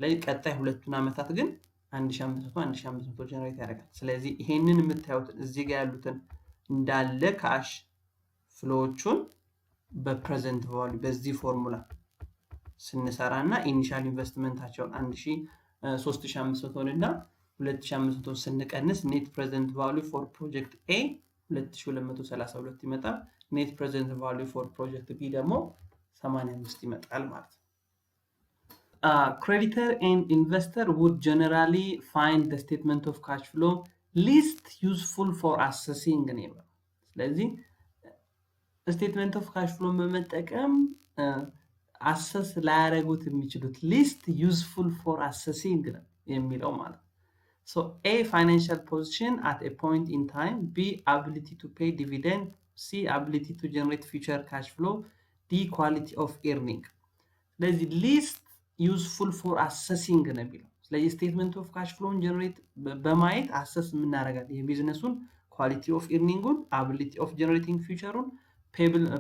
S1: ስለዚህ ቀጣይ ሁለቱን ዓመታት ግን 1500 1500 generate ያደርጋል። ስለዚህ ይሄንን የምታዩትን እዚህ ጋር ያሉትን እንዳለ cash flow ዎቹን በ present value በዚህ ፎርሙላ ስንሰራ እና initial investment ኣቸውን 3500 እና 2500 ስንቀንስ net present value for project A 2232 ይመጣል። Net present value for project B ደግሞ 85 ይመጣል ማለት ነው። Creditor and investor would generally find the statement of cash flow least useful for assessing ነው የሚለው። ስለዚህ statement of cash flow በመጠቀም assess ላያደርጉት የሚችሉት least useful for assessing ነው የሚለው ማለት ነው። So A, financial position at a point in time፣ B, ability to pay dividend፣ C, ability to generate future cash flow፣ D, quality of earning። ስለዚህ least useful for assessing ነው የሚለው። ስለዚህ statement of cash flow ን generate በማየት assess የምናደርጋለን የቢዝነሱን ኳሊቲ ኦፍ ኢርኒንጉን፣ አቢሊቲ ኦፍ ጀነሬቲንግ ፊውቸሩን፣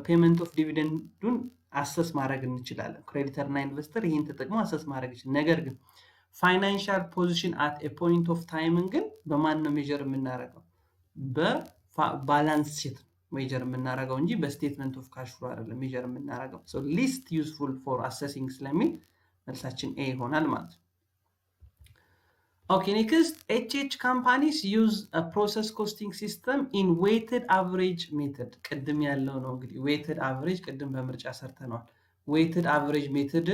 S1: ፔመንት ኦፍ ዲቪደንዱን አሰስ ማድረግ እንችላለን። Creditor እና investor ይህን ተጠቅሞ assess ማድረግ ይችላል። ነገር ግን financial position at a point of time ን ግን በማን ነው measure የምናደርገው? በ balance sheet measure የምናደርገው እንጂ በ statement of cash flow አይደለም measure የምናደርገው። Least useful for assessing ስለሚል መልሳችን A ይሆናል ማለት ነው። Okay, next, HH companies use process costing system in weighted average method። ቅድም ያለው ነው እንግዲህ weighted average ቅድም በምርጫ ሰርተነዋል። Weighted average method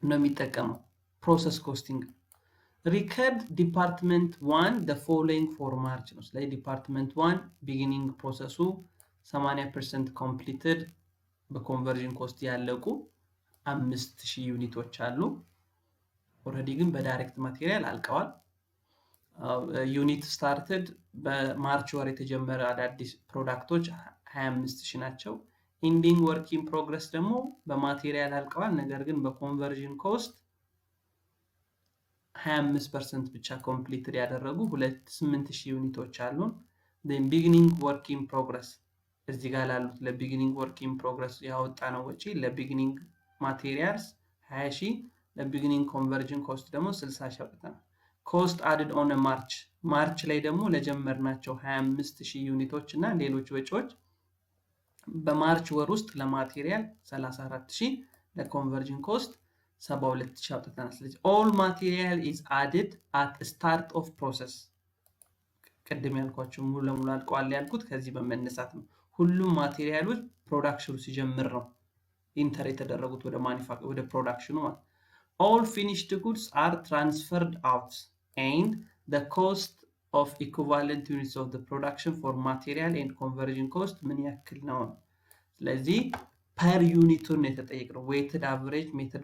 S1: ነው የሚጠቀመው process costing። Record department one the following for March ነው። ስለዚህ department one beginning process ኡ 80% completed፣ በ conversion cost ያለቁ 5000 unit ኦች አሉ። Already ግን በ direct material አልቀዋል። Unit started በ March ወር የተጀመረ አዳዲስ product ኦች 25 ሺህ ናቸው። Ending work in progress ደግሞ በ material አልቀዋል። ነገር ግን በ conversion cost 25% ብቻ completed ያደረጉ 8000 unit ኦች አሉን። Beginning work in progress እዚህ ጋር ላሉት ለ beginning work in progress ያወጣነው ወጪ ለ beginning materials 20 ሺህ፣ ለ beginning conversion cost ደግሞ 60 ሺህ አውጥተናል። Cost added on March፣ March ላይ ደግሞ ለጀመርናቸው 25 ሺህ unit ኦች እና ሌሎች ወጪዎች በ March ወር ውስጥ ለ material 34 ሺህ፣ ለ conversion cost 72 ሺህ አውጥተናል። ስለዚህ all material is added at start of process። ቅድም ያልኳቸው ሙሉ ለሙሉ አልቀዋል ያልኩት ከዚህ በመነሳት ነው። ሁሉም material ኦች production ኑ ሲጀምር ነው enter የተደረጉት ወደ production ኑ ማለት። All finished goods are transferred out and the cost of equivalent units of the production for material and conversion cost ምን ያክል ነው? ስለዚህ per unit ኡን የተጠየቅነው። Weighted average method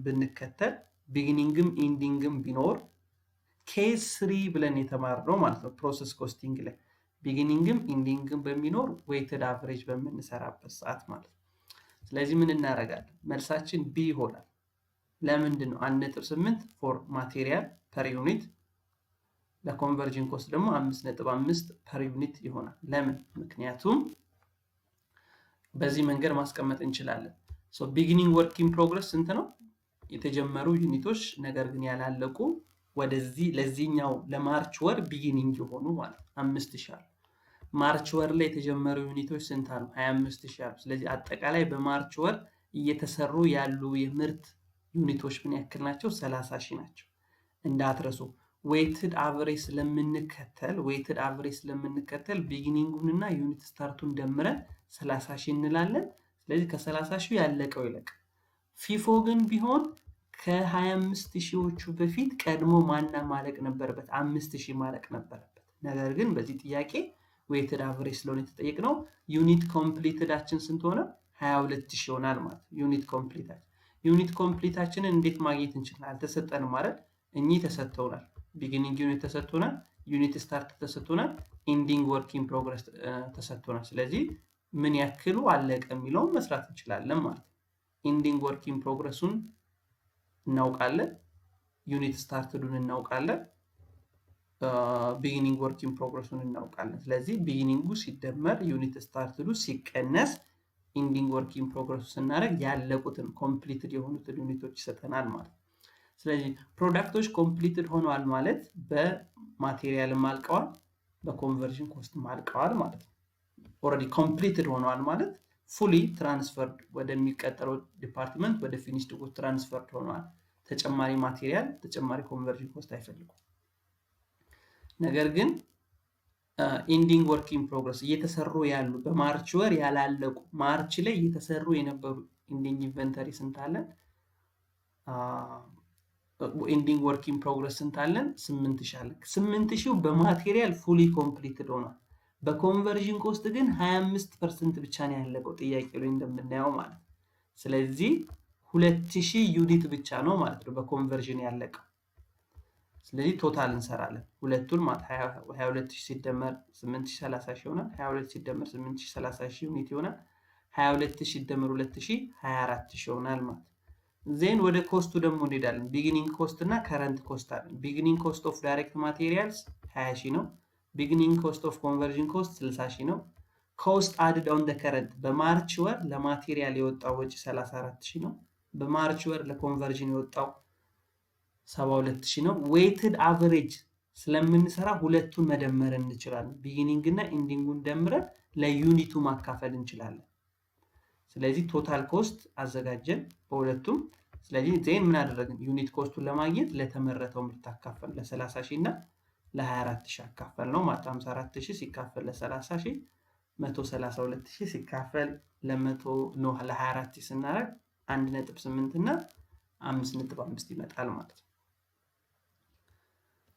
S1: ብንከተል beginning ም ending ም ቢኖር case three ብለን የተማርነው ማለት ነው። Process costing ላይ beginning ም ending ም በሚኖር weighted average በምንሰራበት ሰዓት ማለት ነው። ስለዚህ ምን እናደርጋለን? መልሳችን B ይሆናል። ለምንድን ነው? 1.8 for material per unit፣ ለ conversion cost ደግሞ 5.5 per unit ይሆናል። ለምን? ምክንያቱም በዚህ መንገድ ማስቀመጥ እንችላለን። Beginning work in progress ስንት ነው? የተጀመሩ unit ኦች ነገር ግን ያላለቁ ወደዚህ ለዚህኛው ለ March ወር beginning የሆኑ ማለት 5000 አሉ። March ወር ላይ የተጀመሩ unit ኦች ስንት አሉ? 25 ሺህ አሉ። ስለዚህ አጠቃላይ በ March ወር እየተሰሩ ያሉ የምርት unit ኦች ምን ያክል ናቸው? 30 ሺህ ናቸው። እንዳትረሱ፣ weighted average ስለምንከተል beginning ኡን እና unit start ኡን ደምረን 30 ሺህ እንላለን። ስለዚህ ከ30 ሺህ ያለቀው ይለቅ። FIFO ግን ቢሆን ከ25 ሺዎቹ በፊት ቀድሞ ማና ማለቅ ነበረበት? 5000 ማለቅ ነበረበት። ነገር ግን በዚህ ጥያቄ weighted average ስለሆነ የተጠየቅነው unit completed ኣችን ስንት ሆነ? 22 ሺህ ይሆናል ማለት ነው። Unit complete ኣችንን እንዴት ማግኘት እንችላለን? አልተሰጠንም ማለት እኚህ ተሰጥተውናል። Beginning unit ተሰጥቶናል። Unit start ተሰጥቶናል። Ending work in progress ተሰጥቶናል። ስለዚህ ምን ያክሉ አለቀ የሚለውን መስራት እንችላለን ማለት ነው። Ending work in progress ኡን እናውቃለን። Unit started ኡን እናውቃለን። Beginning work in progress ኡን እናውቃለን። ስለዚህ beginning ኡ ሲደመር unit started ኡ ሲቀነስ ending work in progress ኡ ስናደርግ ያለቁትን completed የሆኑትን unit ኦች ይሰጠናል ማለት ነው። ስለዚህ product ኦች completed ሆነዋል ማለት በ material ም አልቀዋል፣ በ conversion cost ም አልቀዋል ማለት ነው። Already completed ሆነዋል ማለት fully transferred ወደሚቀጥለው department ወደ finished good transferred ሆነዋል። ተጨማሪ material፣ ተጨማሪ conversion cost አይፈልጉም። ነገር ግን ending work in progress እየተሰሩ ያሉ በ March ወር ያላለቁ March ላይ እየተሰሩ የነበሩ ending inventory ስንት አለን? Ending work in progress ስንት አለን? 8000 አለን። 8000 በ material fully completed ሆኗል። በ conversion cost ግን 25% ብቻ ነው ያለቀው ጥያቄ ላይ እንደምናየው ማለት ነው። ስለዚህ 2000 unit ብቻ ነው ማለት ነው በ conversion ያለቀው። ስለዚህ total እንሰራለን። ሁለቱን ማለት 22,000 ሲደመር 8000 30 ሺህ ይሆናል። 22 ሲደመር 8000 30 ሺህ unit ይሆናል። 22 ሺህ ሲደመር 2 ሺህ 24 ሺህ ይሆናል ማለት። Then ወደ cost ኡ ደግሞ እንሄዳለን። Beginning cost እና current cost አለን። Beginning cost of direct materials 20 ሺህ ነው። Beginning cost of conversion cost 60 ሺህ ነው። Cost added on the current፣ በ March ወር ለ material የወጣው ወጪ 34 ሺህ ነው። በ March ወር ለ conversion የወጣው 72 ሺህ ነው። Weighted average ስለምንሰራ ሁለቱን መደመር እንችላለን። Beginning እና ending ኡን ደምረን ለ unit ኡ ማካፈል እንችላለን። ስለዚህ total cost አዘጋጀን በሁለቱም። ስለዚህ then ምን አደረግን? Unit cost ኡን ለማግኘት ለተመረተው ምርት አካፈል፣ ለ30 ሺህ እና ለ24 ሺህ አካፈል ነው ማለት፣ 54 ሺህ ሲካፈል ለ30 ሺህ 132 ሺህ ሲካፈል ለመቶ no ለ24 ሺህ ስናደርግ 1.8 እና 5.5 ይመጣል ማለት ነው።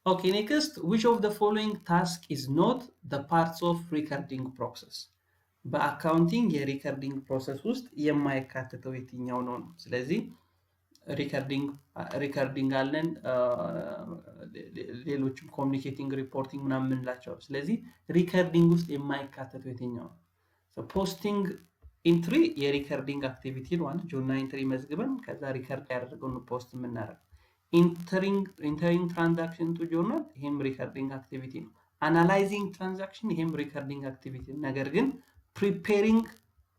S1: Okay, next, which of the following task is not the parts of recording process? በ accounting የ recording process ውስጥ የማይካተተው የትኛው ነው ነው? ስለዚህ recording አለን፣ ሌሎችም communicating፣ reporting ምናምን የምንላቸው። ስለዚህ recording ውስጥ የማይካተተው የትኛው ነው? Posting entry የ recording activity ነው። Journal entry መዝግበን ከዛ record ያደረገውን post የምናደርገው። Entering transaction to journal፣ ይሄም recording activity ነው። Analyzing transaction፣ ይሄም recording activity ነው። ነገር ግን preparing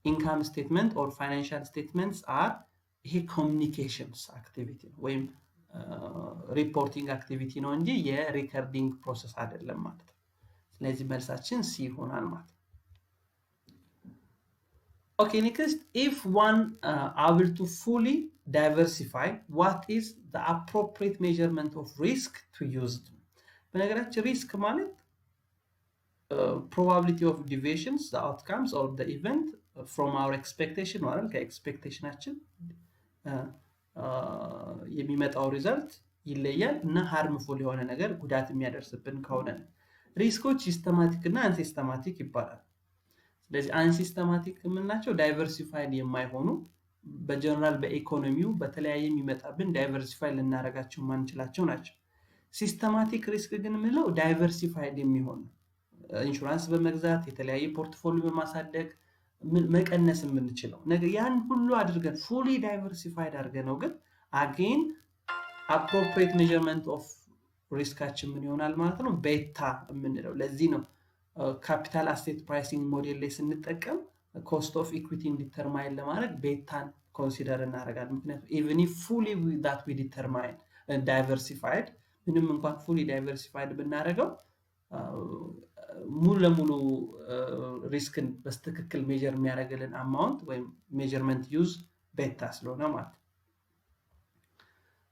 S1: income statement or financial statements are፣ ይሄ communications activity ነው ወይም reporting activity ነው እንጂ የ recording process አይደለም ማለት ነው። ስለዚህ መልሳችን C ይሆናል ማለት ነው። Okay, next, if one able to fully diversify, what is the appropriate measurement of risk to use? በነገራችን risk ማለት probability of deviations, the outcomes or the event from our expectation ማለት፣ ከ expectation ኣችን የሚመጣው result ይለያል እና harmful የሆነ ነገር፣ ጉዳት የሚያደርስብን ከሆነ ነው። Risk ኦች systematic እና unsystematic ይባላል። ስለዚህ unsystematic የምንላቸው diversified የማይሆኑ፣ በጀነራል በኢኮኖሚው በተለያየ የሚመጣብን diversify ልናደርጋቸው የማንችላቸው ናቸው። Systematic risk ግን የምንለው diversified የሚሆን፣ ኢንሹራንስ በመግዛት፣ የተለያየ portfolio በማሳደግ መቀነስ የምንችለው ነገር። ያን ሁሉ አድርገን fully diversified አድርገን ነው ግን again appropriate measurement of risk ኣችን ምን ይሆናል ማለት ነው? Beta የምንለው ለዚህ ነው። Capital asset pricing model ላይ ስንጠቀም cost of equity determine ለማድረግ beta ን consider እናደርጋለን። ምክንያቱም even fully that we determine diversified፣ ምንም እንኳን fully diversified ብናደርገው ሙሉ ለሙሉ risk ን በትክክል measure የሚያደርግልን amount ወይም measurement use beta ስለሆነ ማለት ነው።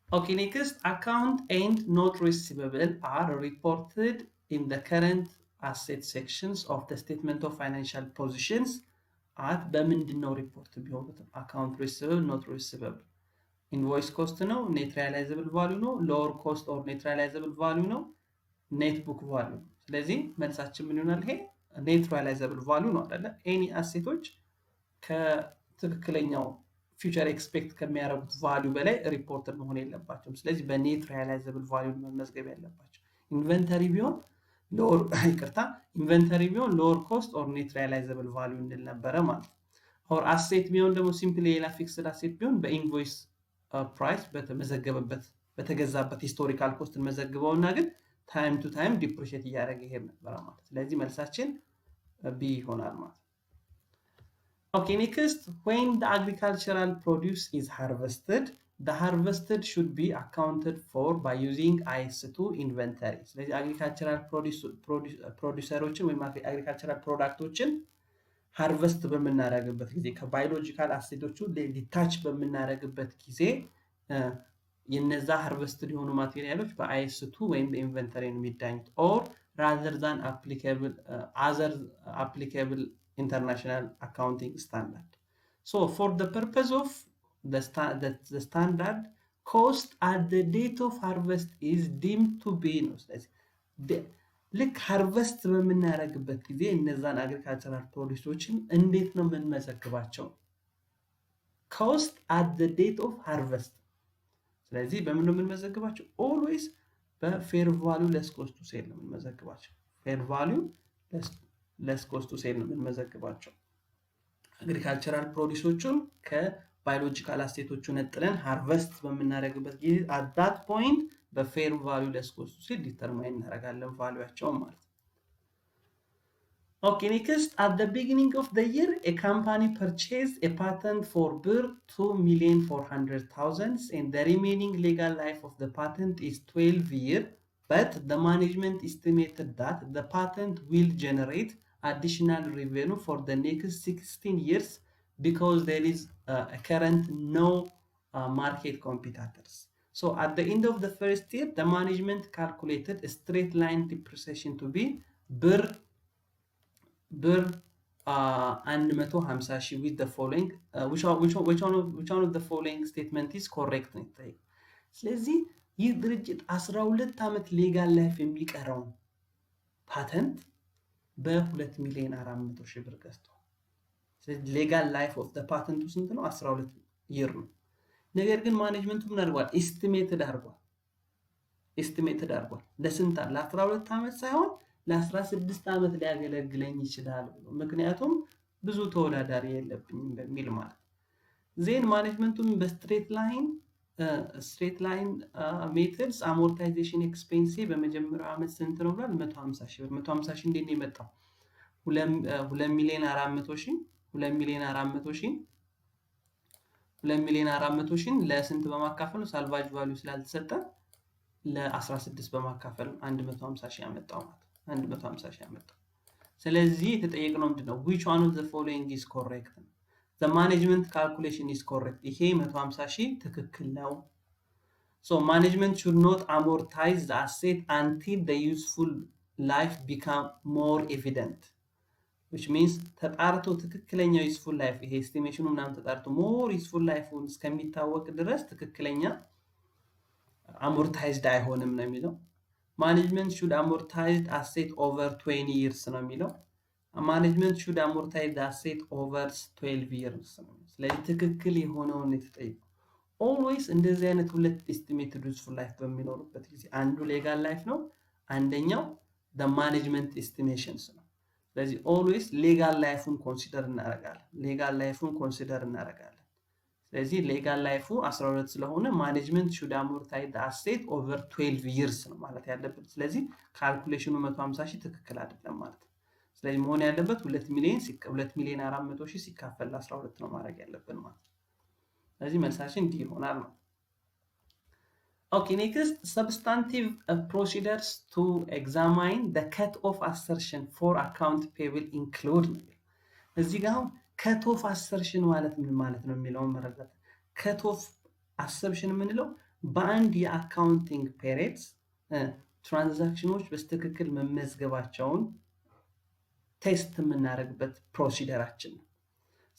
S1: Okay, next, account and note receivable are reported in the current asset sections of the statement of financial positions at፣ በምንድን ነው ሪፖርት ቢሆኑት? Account receivable, note receivable invoice cost ነው፣ net realizable value ነው፣ lower cost or net realizable value ነው፣ net book value ነው። ስለዚህ መልሳችን ምን ይሆናል? ይሄ net realizable value ነው አይደለ? Any asset ኦች ከትክክለኛው future expect ከሚያደርጉት value በላይ ሪፖርት መሆን የለባቸውም። ስለዚህ በ net realizable value መመዝገብ ያለባቸው። Inventory ቢሆን lower፣ ይቅርታ፣ inventory ቢሆን lower cost or net realizable value እንል ነበረ ማለት ነው። Or asset ቢሆን ደግሞ simply ሌላ fixed asset ቢሆን በ invoice price፣ በተመዘገበበት በተገዛበት historical cost እንመዘግበው እና ግን time to time depreciate እያደረገ ይሄድ ነበረ ማለት። ስለዚህ መልሳችን B ይሆናል ማለት። Okay, next, when the agricultural produce is harvested, the harvested should be accounted for by using IAS 2 inventory። ስለዚህ agricultural producer ኦችን ወይም agricultural product ኦችን harvest በምናደርግበት ጊዜ፣ ከ biological asset ኦቹ detach በምናደርግበት ጊዜ የነዛ harvested የሆኑ material ኦች በ IAS 2 ወይም በ inventory ነው የሚዳኙት or rather than applicable other applicable international accounting standard. So for the purpose of the standard, cost at the date of harvest is deemed to be ነው። ስለዚህ ልክ harvest በምናደርግበት ጊዜ እነዛን agricultural produce ኦችን እንዴት ነው የምንመዘግባቸው? Cost at the date of harvest። ስለዚህ በምን ነው የምንመዘግባቸው? Always በ fair value less cost to sell ነው የምንመዘግባቸው። Fair value less cost to sell ነው የምንመዘግባቸው። Agricultural produce ኦቹን ከ biological asset ኦቹ ነጥለን harvest በምናደርግበት ጊዜ at that point በ fair value less cost ሲል determine እናደርጋለን value ያቸውን ማለት ነው። Okay, next, at the beginning of the year, a company purchased a patent for birr 2,400,000 and the remaining legal life of the patent is 12 year, but the management estimated that the patent will generate additional revenue for the next 16 years because there is a current no market competitors. So at the end of the first year, the management calculated a straight line depreciation to be ብር 150 ሺህ with the following which one of the following statement is correct ነው የተጠየቀው። ስለዚህ ይህ ድርጅት 12 ዓመት legal life የሚቀረውን ፓተንት በ2 ሚሊዮን 400 ሺህ ብር ገዝቷል። ስለዚህ legal life of patent ኡ ስንት ነው? 12 year ነው። ነገር ግን management ኡ ምን አድርጓል? Estimated አድርጓል። Estimated አድርጓል። ለስንት? ለ12 ዓመት ሳይሆን ለ16 ዓመት ሊያገለግለኝ ይችላል ብሎ፣ ምክንያቱም ብዙ ተወዳዳሪ የለብኝም በሚል ማለት ነው። Then management ኡም በ straight line methods amortization expense በመጀመሪያው ዓመት ስንት ነው ብሏል? 150 ሺህ ብር። 150 ሺህ እንዴት ነው የመጣው? 2 ሚሊዮን 400 ሺህ፣ 2 ሚሊዮን 400 ሺህ፣ 2 ሚሊዮን 400 ሺህ ለስንት በማካፈል ነው? Salvage value ስላልተሰጠ ለ16 በማካፈል 150 ሺህ ያመጣው ማለት 150 ሺህ ያመጣው። ስለዚህ የተጠየቅነው ምንድን ነው? Which one of the following is correct ነው። The management calculation is correct። ይሄ 150 ሺህ ትክክል ነው። So management should not amortize the asset until the useful life become more evident, which means ተጣርቶ ትክክለኛው useful life ይሄ estimation ኑ ምናምን ተጣርቶ more useful life እስከሚታወቅ ድረስ ትክክለኛ amortized አይሆንም ነው የሚለው። Management should amortized asset over 20 years ነው የሚለው። Management should amortize asset over 12 years ነው። ስለዚህ ትክክል የሆነውን የተጠየቀው። Always እንደዚህ አይነት ሁለት estimated useful life በሚኖሩበት ጊዜ አንዱ legal life ነው፣ አንደኛው management estimations ነው። ስለዚህ always legal life ኡን consider እናደርጋለን። Legal life ኡን consider እናደርጋለን። ስለዚህ legal life ኡ 12 ስለሆነ management should amortize asset over 12 years ነው ማለት ያለብን። ስለዚህ calculation ኑ 150 ሺህ ትክክል አይደለም ማለት ነው። ስለዚህ መሆን ያለበት 2 ሚሊዮን 2 ሚሊዮን 400 ሺህ ሲካፈል ለ12 ነው ማድረግ ያለብን ማለት ነው። ስለዚህ መልሳችን D ይሆናል ማለት። Okay, next, substantive procedures to examine the cut off assertion for account payable include ነው። እዚህ ጋር አሁን cut off assertion ማለት ምን ማለት ነው የሚለውን መረዳት። Cut off assertion የምንለው በአንድ የ accounting periods transaction ኖች በትክክል መመዝገባቸውን test የምናደርግበት procedure ኣችን ነው።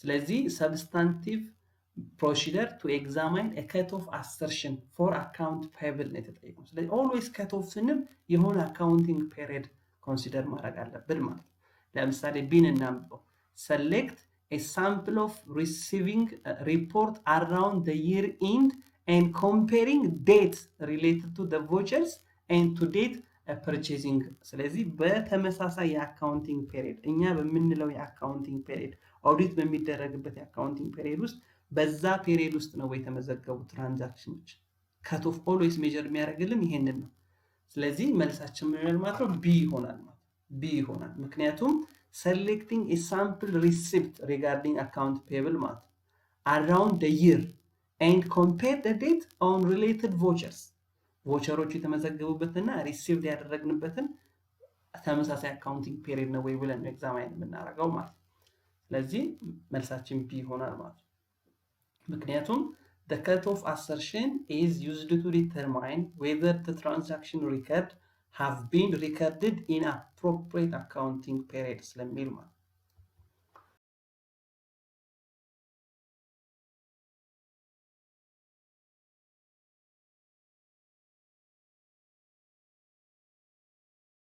S1: ስለዚህ substantive procedure to examine cut off assertion for account payable ነው የተጠየቀው። ስለዚህ always cut off ስንል የሆነ accounting period consider ማድረግ አለብን ማለት ነው። ለምሳሌ B ን እናንብበው። Select a sample of receiving report around the year end and comparing dates related to the vouchers and to date purchasing። ስለዚህ በተመሳሳይ የ accounting period፣ እኛ በምንለው የ accounting period፣ ኦዲት በሚደረግበት የ accounting period ውስጥ፣ በዛ period ውስጥ ነው የተመዘገቡ transaction ኖች። Cut off always measure የሚያደርግልን ይሄንን ነው። ስለዚህ መልሳችን ምን ይሆናል ማለት ነው? B ይሆናል ማለት፣ B ይሆናል። ምክንያቱም selecting sample receipt regarding account payable ማለት ነው around the year and compare the date on related vouchers፣ voucher ኦቹ የተመዘገቡበትና received ያደረግንበትን ተመሳሳይ accounting period ነው ወይ ብለን examine የምናደርገው ማለት ነው። ስለዚህ መልሳችን B ይሆናል ማለት ነው። ምክንያቱም the cutoff assertion is used to determine whether the transaction record have been recorded in appropriate accounting period ስለሚል ማለት።